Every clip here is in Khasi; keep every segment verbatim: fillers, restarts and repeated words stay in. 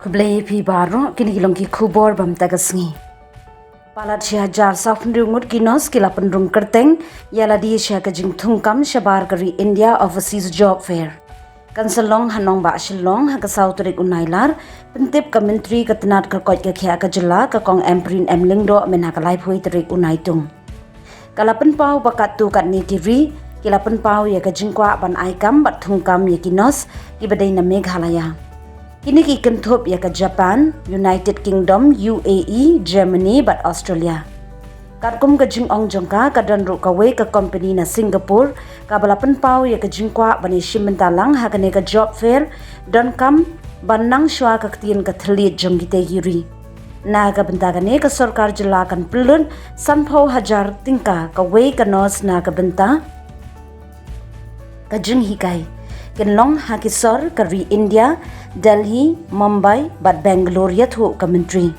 Khublei phi baroh, kine ki long ki khubor ba mynta ka sngi. Palat shi hajar saw phew ngut ki nurse ki la pynrung kyrteng ïa lade sha ka jingthungkam shabar ka ri India Overseas Job Fair. Kan sa long ha nongbah Shillong ha ka saw tarik u Nailar, pyntip ka Myntri ka tnat ka koit ka khiah ka jylla ka Kong Ampareen M Lyngdoh mynha ka laiphew tarik u Naitung. Ka la pynpaw ba katto katne ki ri ki la pynpaw ïa ka jingkwah ban ai kam bad thungkam ïa ki nurse kiba dei na Meghalaya. Kine ki kynthup ïa ka Japan, United Kingdom, U A E, Germany bad Australia. Katkum ka jingong jong ka, ka don ruh kawei ka company na Singapore kaba la pynpaw ïa ka jingkwah ban ïashim bynta lang ha kane ka job fair, donkam ban nang shuwa ka ktien ka thylliej jong kitei ki ri. Na ka bynta kane, ka sorkar jylla kan pynlut sanphew hajar tyngka kawei ka nurse na ka bynta ka jinghikai. Kin long ha ki sor ka ri India, Delhi, Mumbai bad Bangalore, ïathuh ka Myntri.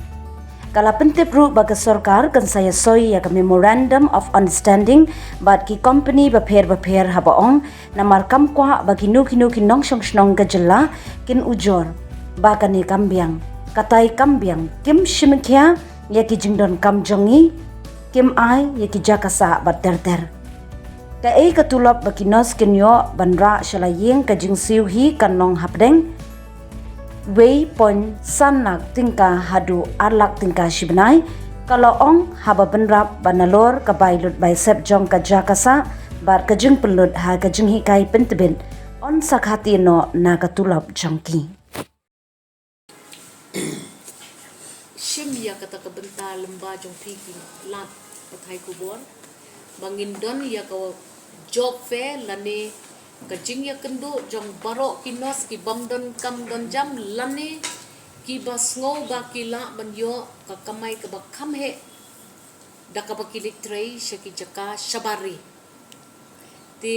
Ka la pyntip ruh ba ka sorkar kan sa ïasoi ïa ka Memorandum of Understanding bad ki company bapher bapher, haba ong namar kam kwah ba kino kino ki nongshong shnong ka jylla kin ujor ba kane kam biang. Katai kam biang, kim shim khia ïa ki jingdonkam jong ngi, kim ai ïa ki jaka sah bad ter ter. Kaei ka tulop ba ki nurse kin ïoh ban rah sha la ïing ka jingsiew hi kan long hapdeng wei point san lak tyngka haduh ar lak tyngka shi bnai, ka la ong haba bynrap ba nalor ka bai lut bai sep jong ka jaka sah bad ka jingpynlut ha ka jinghikai pyntbit, yn sa kha tih noh na ka tulop jong ki. Shim ïa kata ka bynta lyngba jong phi ki lad pathai khubor ba ngin don ïa ka job fair lane ka jingïakynduh jong baroh ki nurse ki bym don kam don jam lane kiba sngew ba ki lah ban ïoh ka kamai kaba kham heh da kaba ki leit trei sha ki jaka shabar ri. Te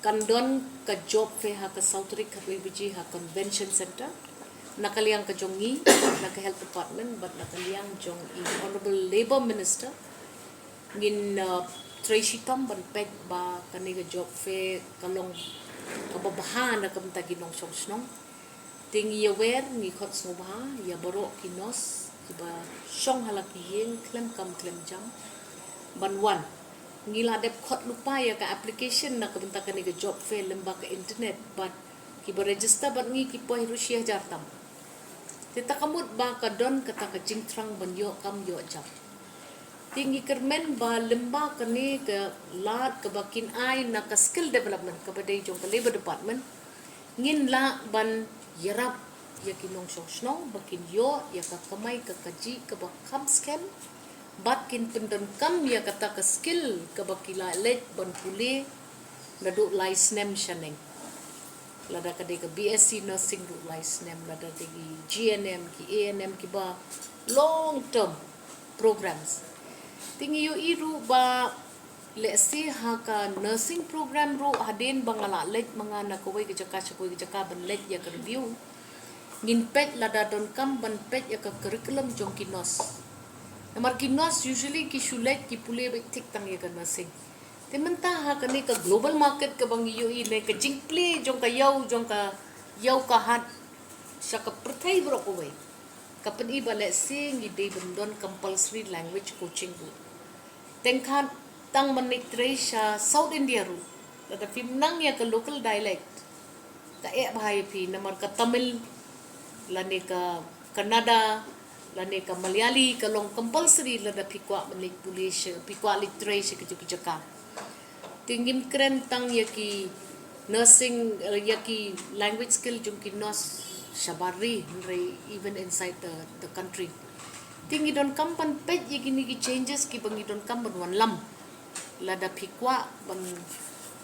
kan don ka job fair ha ka saw tarik khatlai baje ha Convention Centre. Na ka liang ka jong ngi, na ka Health Department bad na ka liang jong i Honourable Labour Minister, ngin, uh, trei shitom ban peit ba kane ka job fair ka long kaba bha na ka bynta ki nongshong shnong. Te ngi ïawer, ngi khot sngewbha ïa baroh ki nurse kiba shong ha la ki ïing khlem kam khlem jam ban wan. Ngi la dep khot lypa ïa ka application na ka bynta kane ka job fair lyngba ka internet bad kiba register bad ngi ki poi ruh shi hajar tam. Te ta ka mut ba ka don kata ka jingthrang ban ïoh kam ïoh jam. Te ngi kyrmen ba lyngba kane ka lad kaba kin ai na ka skill development kaba dei jong ka Labour Department, ngin lah ban ïarap ïa ki nongshong shnong ba kin ïoh ïa ka kamai ka kajih kaba kham skhem bad kin pyndonkam ïa kata ka skill kaba ki la leit ban pule naduh lai snem shaneng. Lada ka dei ka B S C nursing ruh lai snem, lada dei ki G N M, ki A N M, kiba long term programs. Te ngi ïohi ruh ba lehse ha ka nursing program ruh hadien ba nga la leit ma nga na kawei ka jaka sha kawei ka jaka ban leit ïa ka review, ngin peit lada donkam ban peit ïa ka curriculum jong ki nurse. Namar ki nurse usually ki shu leit ki pule beit thik tang ïa ka nursing. Te mynta ha kane ka global market kaba ngi ïohi ne ka jingplie jong ka ïew, jong ka ïew ka hat sha ka pyrthei baroh kawei, ka pyni ba lehse ngi dei ban don compulsory language coaching ruh. Teng khat tang ban leit trei sha South India ruh, lada phim nang ïa ka local dialect, ka eh bha ïa phi, namar ka Tamil lane ka Kannada lane ka Malayali ka long compulsory lada phi kwah ban leit pule sha, phi kwah leit trei sha kito ki jaka. Te ngim kren tang ïa ki nursing, eh, ïa ki language skill jong ki nurse shabar ri, hynrei even inside the, the country. Te ngi donkam ban peit ïa kine ki changes kiba ngi donkam ban wanlam. Lada phi kwah ban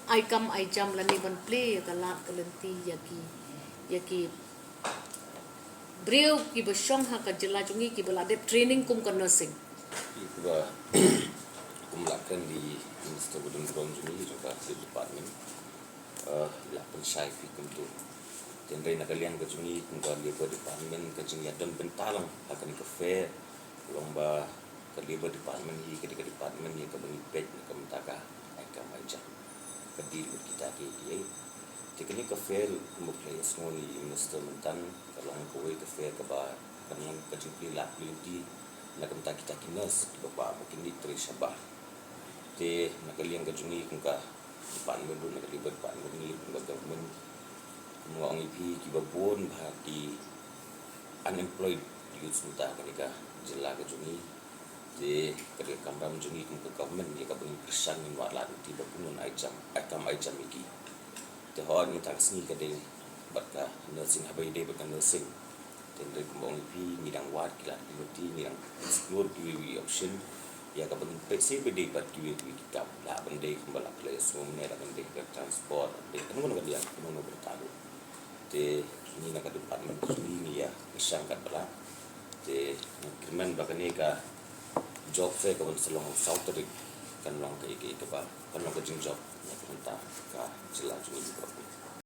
ai kam ai jam lane ban plie ïa ka lad ka lynti ïa ki, ïa ki briew kiba shong ha ka jylla jong ngi kiba la dep training kum ka nursing. Kiba kum la kren di Minister ba don burom jong ngi jong ka Health Department, eh, la pynshai phi kumto. Hynrei na ka liang ka jong ngi kum ka Labour Department, ka jingïadon bynta lang ha kane ka fair, long ba ka Labour Department hi ka dei ka department ïa kaba ngi peit na ka bynta ka ai kam ai jam. Ka deal bad kita ki, ki, Te kane ka fair, kumba phi la ïohsngew na i Minister mynta, ka long kawei ka fair kaba kan long ka jingplie lad plie lynti na ka bynta kita ki nurse kiba kwah ba kin ïatrei shabar. Te na ka liang ka jong ngi kum ka department ruh, na ka liang ka department ngi kum ka government, kum nga ong ïa phi, kiba bun bha ki unemployed youths mynta ha kane ka jylla ka jong ngi. Te ka dei ka kamram jong ngi kum ka government ïa kaba ngin pyrshang ngin wad lad lynti ba kumno ngin ai jam, ai kam ai jam ïa ki. Te hooid mynta ka sngi ka dei bad ka nursing, haba ïadei bad ka nursing, te hynrei kumba ong ïa phi, ngi dang wad ki lad ki lynti, ngi dang explore kiwei kiwei option ïa kaba ngin peit shisha ba dei bad kiwei kiwei ki kam, lah ban dei kumba la phi la ïohsngew mynne, lah ban dei ka transport, lah ban dei kano kano ka liang, kano kano ka bynta ruh. Te ngi na ka department ka jong ngi ngi ïa pyrshang katba lah. Te ngi kyrmen ba kane ka job fair kaban sa long ha u saw tarik kan long kaei kaei kaba, kan long ka jingjop na ka bynta ka jylla jong ngi baroh.